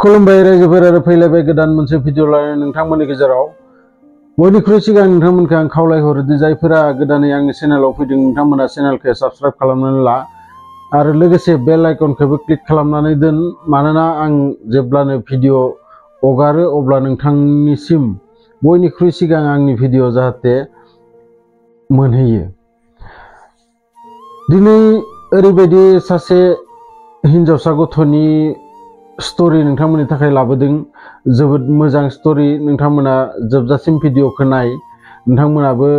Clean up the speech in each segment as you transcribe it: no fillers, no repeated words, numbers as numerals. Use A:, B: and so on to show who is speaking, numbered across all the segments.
A: खुलुमबाय रायजोफोर आरो फैलायबाय गोदान मोनसे भिडिअ लानानै नोंथांमोननि गेजेराव बयनिख्रुइ सिगां नोंथांमोनखौ आं खावलायहरोदि जायफोरा गोदानै आंनि चेनेलाव फैदों नोंथांमोना चेनेलखौ साबस्क्राइब खालामनानै ला आरो लोगोसे बेल आइकनखौबो क्लिक खालामनानै दोन मानोना आं जेब्लानो भिडिअ हगारो अब्ला नोंथांनिसिम बयनिख्रुइ सिगां आंनि भिडिअ जाहाथे मोनहैयो। दिनै ओरैबायदि सासे हिन्जावसा गथ'नि स्टोरी नोंथांमोननि थाखाय लाबोदों। जोबोद मोजां स्टोरी, नोंथांमोना जोबजासिम भिडिअखौ नाय, नोंथांमोनाबो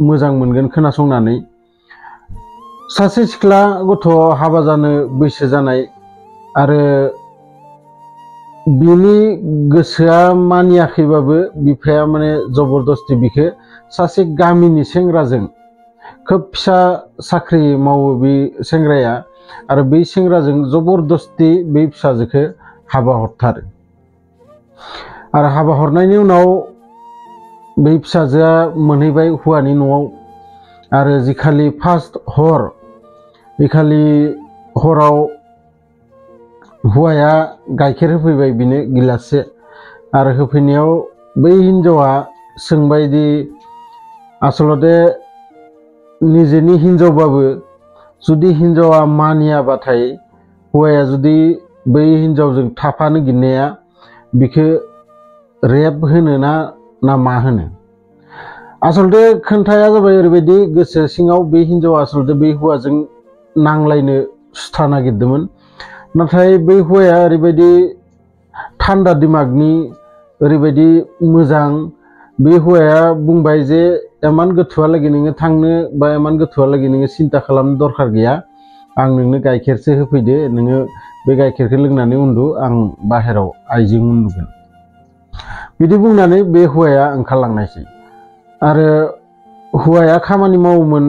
A: मोजां मोनगोन खोनासंनानै। सासे सिख्ला गथ' हाबा जानो बैसो जानाय आरो बिनि गोसोआ मानियाखैबाबो बिफाया माने जबरदस्ति बिखौ सासे गामिनि सेंग्राजों, खोब फिसा साख्रि मावो बे सेंग्राया, आरो बै सेंग्राजों जबरदस्ति बै फिसाजोखौ हाबा हरथारो। आरो हाबा हरनायनि उनाव बै फिसाजोआ मोनहैबाय हौवानि न'आव। आरो जिखालि फार्स्ट हर, बेखालि हराव हौवाया गाइखेर होफैबाय बिनो गिलाससे, आरो होफैनायाव बै हिन्जावा सोंबायदि आसलते निजेनि हिन्जावबाबो जुदि हिन्जावा मानियाबाथाय हौवाया जुदि बै हिन्जावजों थाफानो गिनाया बिखौ रेप होनो ना मा होनो। आसलते खोन्थाया जाबाय ओरैबायदि, गोसो सिङाव बे हिन्जावा आसलते बै हौवाजों नांलायनो सुथा नागिरदोंमोन, नाथाय बै हौवाया ओरैबायदि थान्दा दिमागनि, ओरैबायदि मोजां, बे हौवाया बुंबाय जे एमान गोथौआलागै नोङो थांनो बा एमान गोथौआलागै नोङो सिन्था खालामनो दरखार गैया, आं नोंनो गाइखेरसो होफैदो, नोङो बे गाइखेरखौ लोंनानै उन्दु, आं बाहेराव आइजों उन्दुगोन। बिदि बुंनानै बे हौवाया ओंखारलांनायसै। आरो हौवाया खामानि मावोमोन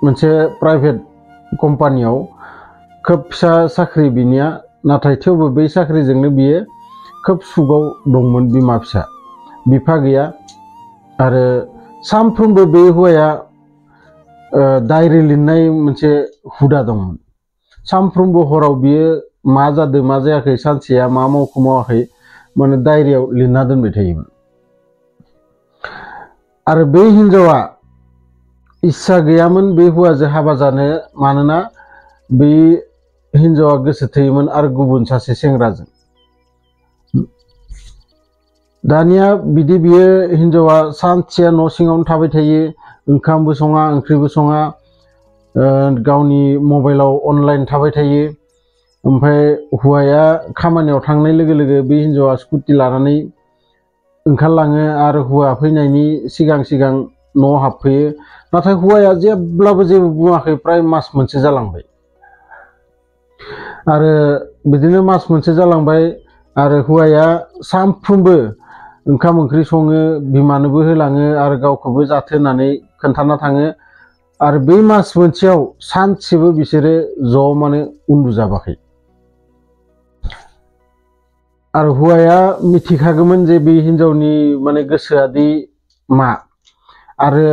A: मोनसे प्राइभेट कम्पानियाव, खोब फिसा साख्रि बिनिया, नाथाय थेवबो बै साख्रिजोंनो बियो खोब सुखआव दंमोन। बिमा फिसा, बिफा गैया। आरो सानफ्रोमबो बे हौवाया डायरि लिरनाय मोनसे हुदा दंमोन। सानफ्रोमबो हराव बियो मा जादों मा जायाखै, सानसेया मा मावखौ मावाखै, माने डायरियाव लिरना दोनबाय थायोमोन। आरो बे हिन्जावा इस्सा गैयामोन बे हौवाजों हाबा जानो, मानोना बे हिन्जावा गोसो थोयोमोन आरो गुबुन सासे सेंग्राजों। दानिया बिदि बियो हिन्जावा सानसेया न' सिङावनो थाबाय थायो, ओंखामबो सङा ओंख्रिबो सङा, गावनि मबाइलाव अनलाइन थाबाय थायो। ओमफ्राय हौवाया खामानियाव थांनाय लोगो लोगो बे हिन्जावा स्कुटि लानानै ओंखारलाङो आरो हौवा फैनायनि सिगां सिगां न'आव हाबफैयो। नाथाय हौवाया जेब्लाबो जेबो बुङाखै, प्राय मास मोनसे जालांबाय। आरो बिदिनो मास मोनसे जालांबाय आरो हौवाया सानफ्रोमबो ओंखाम ओंख्रि सङो, बिमानोबो होलाङो आरो गावखौबो जाथो होननानै खोन्थाना थाङो। आरो बै मास मोनसेयाव सानसेबो बिसोरो ज' माने उन्दुजाबाखै। आरो हौवाया मिथिखागौमोन जे बे हिन्जावनि माने गोसोआदि मा, आरो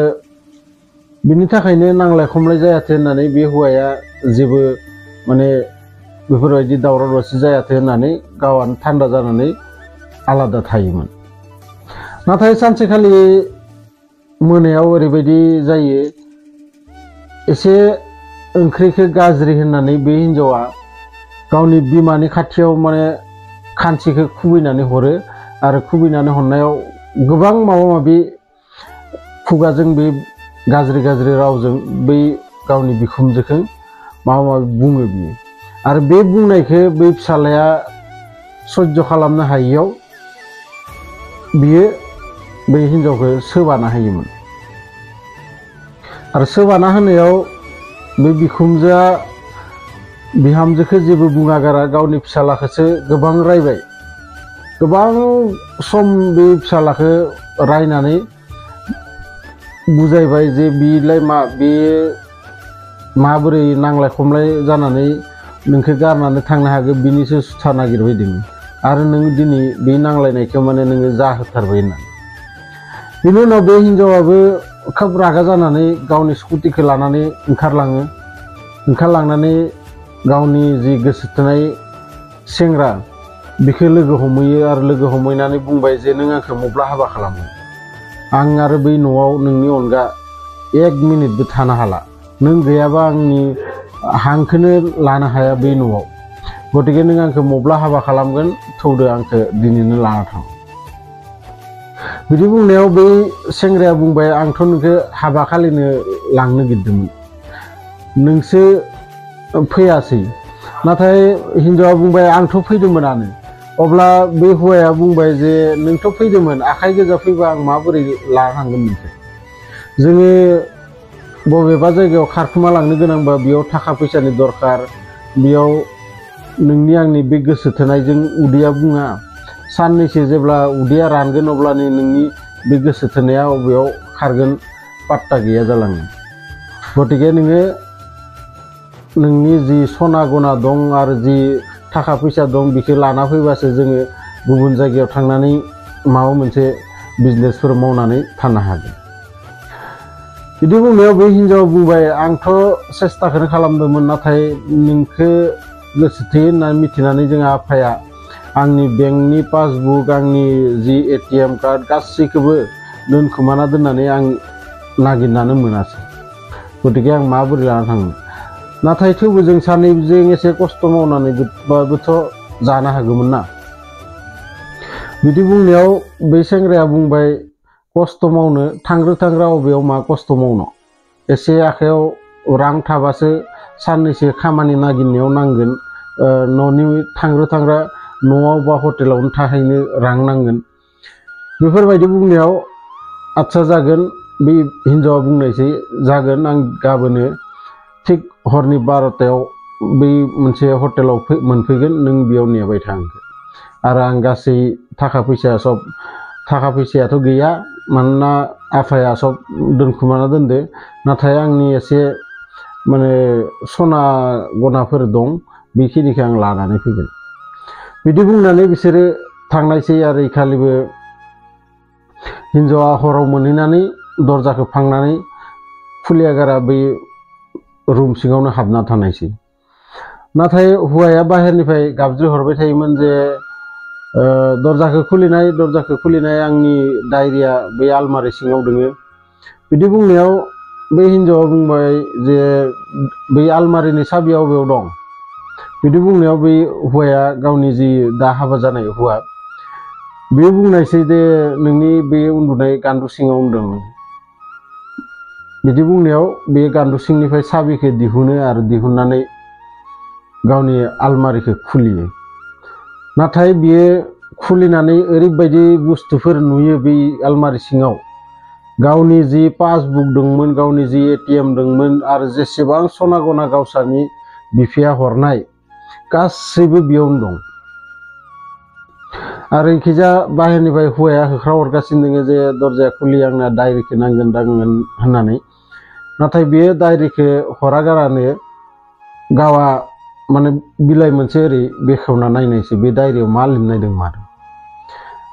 A: बिनि थाखायनो नांलाय खमलाय जायाथो होननानै बे हौवाया जेबो माने बेफोरबायदि दावराव दावसि जायाथो होननानै गावआनो थान्दा जानानै आलादा थायोमोन। नाथाय सानसेखालि मोनायाव ओरैबायदि जायो, एसे ओंख्रिखौ गाज्रि होननानै बे हिन्जावा गावनि बिमानि खाथियाव माने खानसिखौ खुबैनानै हरो। आरो खुबैनानै हरनायाव गोबां माबा माबि खुगाजों बे गाज्रि गाज्रि रावजों बै गावनि बिखुनजोखौ माबा माबि बुङो बियो। आरो बे बुंनायखौ बै फिसालाया सयज' खालामनो हायियाव बियो बै हिन्जावखौ सोबाना होयोमोन। आरो सोबाना होनायाव बे बिखुनजोआ बिहामजोखौ जेबो बुङागारा गावनि फिसालाखौसो गोबां रायबाय। गोबां सम बे फिसालाखौ रायनानै बुजायबाय जे बिलाय मा, बे माबोरै नांलाय खमलाय जानानै नोंखौ गारनानै थांनो हागोन, बिनिसो सुथा नागिरबायदों, आरो नों दिनै बे नांलायनायखौ माने नोङो जाहोथारबाय होननानै। बिनि उनाव बे हिन्जावाबो खोब रागा जानानै गावनि स्कुटिखौ लानानै ओंखारलाङो। ओंखारलांनानै गावनि जि गोसो थोनाय सेंग्रा बिखौ लोगो हमहैयो आरो लोगो हमहैनानै बुंबाय जे नों आंखौ मब्ला हाबा खालामगोन आं आरो बै न'आव नोंनि अनगा 1 मिनिटबो थानो हाला नों गैयाबा आंनि हांखौनो लानो हाया बै न'आव गतिके नों आंखौ मब्ला हाबा खालामगोन थौदो आंखौ दिनैनो लाना थां बिदि बुंनायाव बै सेंग्राया बुंबाय आंथ' नोंखौ हाबा खालिनो लांनो गिरदोंमोन नोंसो फैयासै नाथाय हिनजावा बुंबाय आंथ' फैदोंमोनानो अब्ला बे हौवाया बुंबाय जे नोंथ' फैदोंमोन आखाइ गोजा फैबा आं माबोरै लाना थांगोन नोंखौ जोङो बबेबा जायगायाव खारखोमा लांनो गोनांबा बेयाव थाखा फैसानि दरकार बेयाव नोंनि आंनि बे गोसो थोनायजों उदैया बुङा साननैसो जेब्ला उदैया रानगोन अब्लानो नोंनि बे गोसो थोनाया अबेयाव खारगोन पात्ता गैया जालाङो गतिके नोङो नोंनि जि सना गना दं आरो जि थाखा फैसा दं बेखौ लाना फैबासो जोङो गुबुन जायगायाव थांनानै माबा मोनसे बिजनेसफोर मावनानै थानो हागोन बिदि बुंनायाव बे हिनजावा बुंबाय आंथ' सेस्ताखौनो खालामदोंमोन नाथाय नोंखौ गोसो थोयो होननानै मिथिनानै जोंहा आफाया आंनि बेंकनि पासबुक आंनि जि ATM कार्ड गासैखौबो दोनखुमाना दोननानै आं नागिरनानै मोनासै गतिके आं माबोरै लाना थांनो नाथाय थेवबो जों सानैजों एसे खस्थ' मावनानैबाबोथ' जानो हागौमोन ना बिदि बुंनायाव बै सेंग्राया बुंबाय खस्थ' मावनो थांग्रो अबेयाव मा खस्थ' मावनो एसे आखायाव रां थाबासो साननैसो खामानि नागिरनायाव नांगोन न'नि थांग्रा न'आव बा हटेलावनो थाहैनो रां नांगोन बेफोरबायदि बुंनायाव आच्छा जागोन बे हिनजावा बुंनायसै जागोन आं गाबोनो थिग हरनि 12टायाव बै मोनसे हटेलाव मोनफैगोन नों बेयाव नेबाय था आरो आं गासै थाखा फैसायाथ' गैया मानोना आफाया सब दोनखुमाना दोनदो नाथाय आंनि एसे माने सना गनाफोर दं बेखिनिखौ आं लानानै फैगोन बिदि बुंनानै बिसोरो थांनायसै आरो इखालिबो हिनजावा हराव मोनहैनानै दरजाखौ फांनानै खुलियागारा बै रुम सिङावनो हाबना थानायसै नाथाय हौवाया बाहेरनिफ्राय गाबज्रि हरबाय थायोमोन जे दरजाखौ खुलिनाय आंनि डायरिया बै आलमारि सिङाव दोङो बिदि बुंनायाव बै हिनजावा बुंबाय जे बै आलमारिनि साबिया बबेयाव दं बिदि बुंनायाव बै हौवाया गावनि जि दा हाबा जानाय हौवा बे बुंनायसै जे नोंनि बे उन्दुनाय गान्दु सिङाव दं बिदि बुंनायाव बे गान्दु सिंनिफ्राय साबिखौ दिहुनो आरो दिहुननानै गावनि आलमारिखौ खुलियो नाथाय बियो खुलिनानै ओरैबायदि बुस्थुफोर नुयो बे आलमारि सिङाव गावनि जि पासबुक दंमोन गावनि जि ATM दंमोन आरो जेसेबां सना गना गावसानि बिफाया हरनाय गासैबो बेयावनो दं आरो इखिजा बाहेरनिफ्राय हौवाया होख्रा हरगासिनो दङ जे दरजाया खुलि आंना डायरिखौ नांगोन होननानै नाथाय बेयो डायरिखौ हरागारानो गावा माने बिलाइ मोनसे ओरै बेखेवना नायनायसै बे डायरियाव मा लिरनाय दं मारो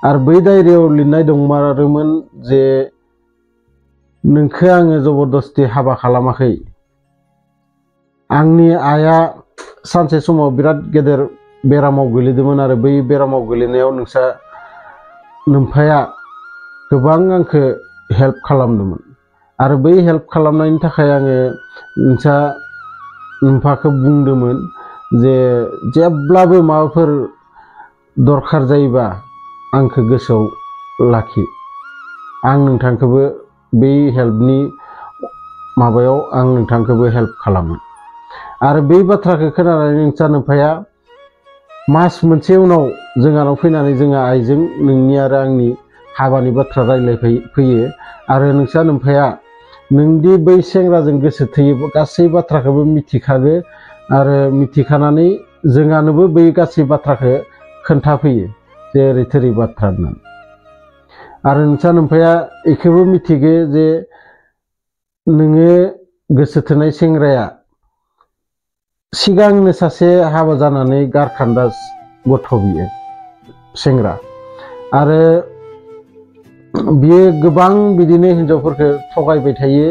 A: आरो बै डायरियाव लिरनाय दंमारोमोन जे नोंखौ आङो जबरदस्ति हाबा खालामाखै आंनि आइया सानसे समाव बिराद गेदेर बेरामाव गोलैदोंमोन आरो बै बेरामाव गोलैनायाव नोम्फाया गोबां आंखौ हेल्प खालामदोंमोन आरो बै हेल्प खालामनायनि थाखाय आङो नोम्फाखौ बुंदोंमोन जे जेब्लाबो माबाफोर दरखार जायोबा आंखौ गोसोआव लाखि आं नोंथांखौबो बै हेल्पनि माबायाव आं नोंथांखौबो हेल्प खालामो आरो बै बाथ्राखौ खोनानानै नोंसा नोम्फाया मास मोनसे उनाव जोंहानाव फैनानै जोंहा आइजों नोंनि आरो आंनि हाबानि बाथ्रा रायज्लायफैयो आरो नोंसा नोम्फाया नोंदि बै सेंग्राजों गोसो थोयो गासै बाथ्राखौबो मिथिखागो आरो मिथिखानानै जोंहानोबो बै गासै बाथ्राखौ खोन्थाफैयो जे ओरै थोरै बाथ्रा होननानै आरो नोंसा नोम्फाया बेखौबो मिथिगो जे नोङो गोसो थोनाय सेंग्राया सिगांनो सासे हाबा जानानै गारखान्दा गथ' बियो सेंग्रा आरो बियो गोबां बिदिनो हिनजावफोरखौ थगायबाय थायो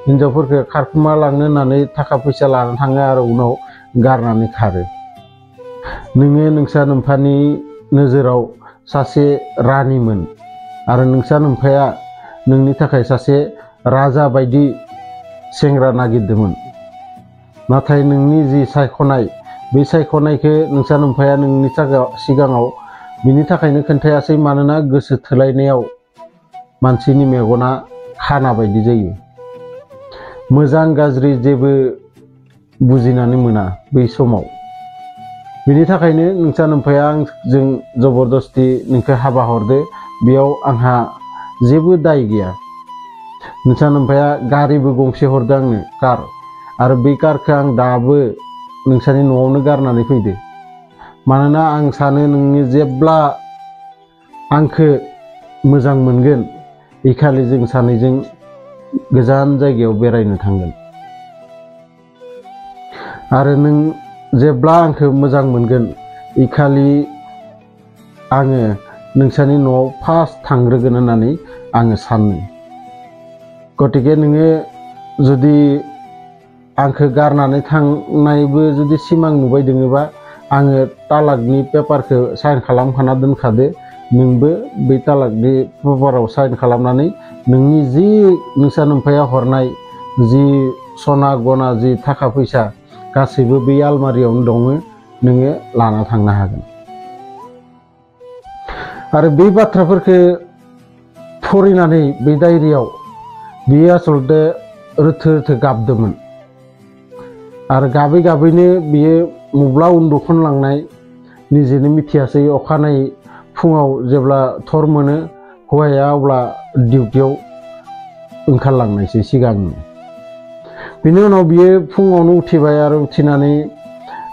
A: हिनजावफोरखौ खारखुमा लांनो होननानै थाखा फैसा लानानै थाङो आरो उनाव गारनानै खारो नोङो नोंसा नोम्फानि नोजोराव सासे रानिमोन आरो नोंसा नोम्फाया नोंनि थाखाय सासे राजा बायदि सेंग्रा नागिरदोंमोन। नाथाय नोंनि जि सायख'नाय बे सायख'नायखौ नोंसा नोम्फाया नोंनि सिगाङाव बिनि थाखायनो खोन्थायासै, मानोना गोसो थोलायनायाव मानसिनि मेगना खाना बायदि जायो। मोजां गाज्रि जेबो बुजिनानै मोना बै समाव। बिनि थाखायनो नोंसा नोम्फाया आंजों जबरदस्ति नोंखौ हाबा हरदो, बेयाव आंहा जेबो दाय गैया। नोंसा नोम्फाया गारिबो गंसे हरदो आंनो, कार, आरो बे कारखौ आं दाबो नोंसानि न'आवनो गारनानै फैदो। मानोना आं सानो नोंनि जेब्ला आंखौ मोजां मोनगोन इखालि जों सानैजों गोजान जायगायाव बेरायनो थांगोन। आरो नों जेब्ला आंखौ मोजां मोनगोन इखालि आङो नोंसानि न'आव फार्स्ट थांग्रोगोन होननानै आङो सानो। गतिके नोङो जुदि आंखौ गारनानै थांनायबो जुदि सिमां नुबाय दोङोबा आङो तालाकनि पेपारखौ साइन खालामखाना दोनखादो। नोंबो बै तालाकनि पेपाराव साइन खालामनानै नोंनि जि नोंसा नोम्फाया हरनाय जि सना गना जि थाखा फैसा गासैबो बै आलमारियावनो दङ, नोङो लाना थांनो हागोन। आरो बे बाथ्राफोरखौ फरायनानै बे डायरियाव बियो आसलते रोथो रोथो गाबदोंमोन। आरो गाबै गाबैनो बियो मब्ला उन्दु खनलांनाय निजेनो मिथियासै। अखानायै फुङाव जेब्ला थर मोनो हौवाया अब्ला डिउटियाव ओंखारलांनायसै सिगांनो। बिनि उनाव बियो फुङावनो उथिबाय आरो उथिनानै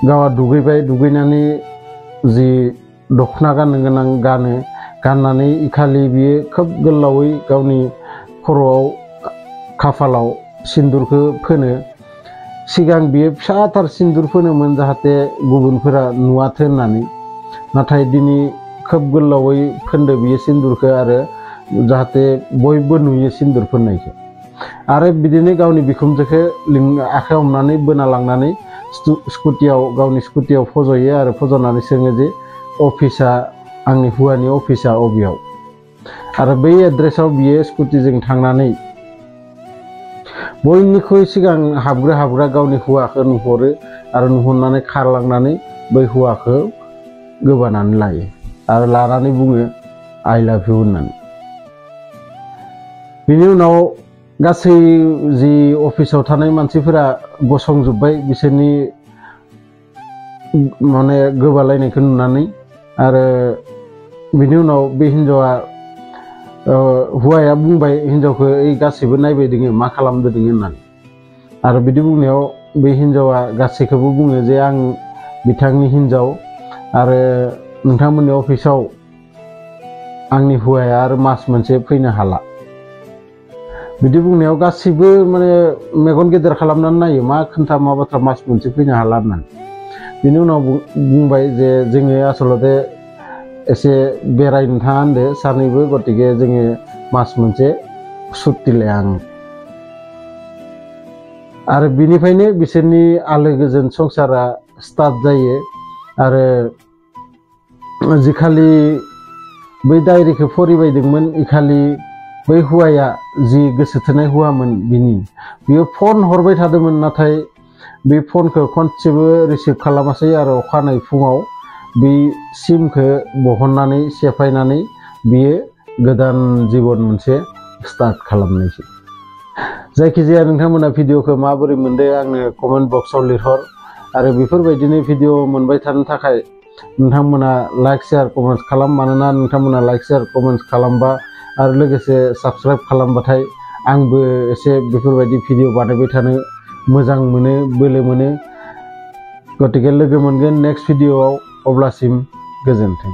A: गावहा दुगैबाय, दुगैनानै जि दखना गाननो गोनां गाननानै इखालि बियो खोब गोलावै गावनि खर'आव खाफालाव सिन्दुरखौ फोनो। सिगां बियो फिसाथार सिन्दुर फोनोमोन जाहाथे गुबुनफोरा नुवाथो होननानै, नाथाय दिनै खोब गोलावै फोनदो बियो सिन्दुरखौ, आरो जाहाथे बयबो नुयो सिन्दुर फोननायखौ। आरो बिदिनो गावनि बिखुनजोखौ आखाइ हमनानै बोना लांनानै गावनि स्कुटियाव फज'यो आरो फज'नानै सोङो जे अफिसा, आंनि हौवानि अफिसा अबेयाव। आरो बै एड्रेसाव बियो स्कुटिजों थांनानै बयनिख्रुइ सिगां हाबग्रा गावनि हौवाखौ नुहरो आरो नुहरनानै खारलांनानै बै हौवाखौ गोबानानै लायो आरो लानानै बुङो आइ लाभ इउ होननानै। बिनि उनाव गासै जि अफिसाव थानाय मानसिफोरा गसंजोब्बाय बिसोरनि माने गोबालायनायखौ नुनानै। आरो बिनि उनाव बे हिन्जावा हौवाया बुंबाय हिन्जावखौ ओइ गासैबो नायबाय दोङो मा खालामदो दोङो होननानै। आरो बिदि बुंनायाव बे हिन्जावा गासैखौबो बुङो जे आं बिथांनि हिन्जाव आरो नोंथांमोननि अफिसाव आंनि हौवाया आरो मास मोनसे फैनो हाला। बिदि बुंनायाव गासैबो माने मेगन गेदेर खालामनानै नायो, मा खोन्था मा बाथ्रा मास मोनसे फैनो हाला होननानै। बिनि उनाव बुंबाय जे जोङो आसलते एसे बेरायनो थाङा होनदो सानैबो, गतिके जोङो मास मोनसे सुट्टि लाया आं। आरो बिनिफ्रायनो बिसोरनि आलो गोजोन संसारा स्टार्ट जायो। आरो जिखालि बै डायरिखौ फरायबायदोंमोन इखालि बै हौवाया जि गोसो थोनाय हौवामोन बियो फन हरबाय थादोंमोन, नाथाय बे फनखौ खनसेबो रिसिभ खालामासै। आरो अखानायै फुङाव बे सिमखौ बहननानै सेफायनानै बियो गोदान जिबन मोनसे स्टार्ट खालामनायसै। जायखिजाया नोंथांमोना भिडिअखौ माबोरै मोनदों आंनो कमेन्ट बक्सआव लिरहर। आरो बेफोरबायदिनो भिडिअ मोनबाय थानो थाखाय नोंथांमोना लाइक शेयार कमेन्ट खालाम, मानोना नोंथांमोना लाइक शेयार कमेन्ट खालामबा आरो लोगोसे साबस्क्राइब खालामबाथाय आंबो एसे बेफोरबायदि भिडिअ बानायबाय थानो मोजां मोनो, बोलो मोनो। गतिके लोगो मोनगोन नेक्स्ट भिडिअआव, अब्लासिम गोजोन्थों।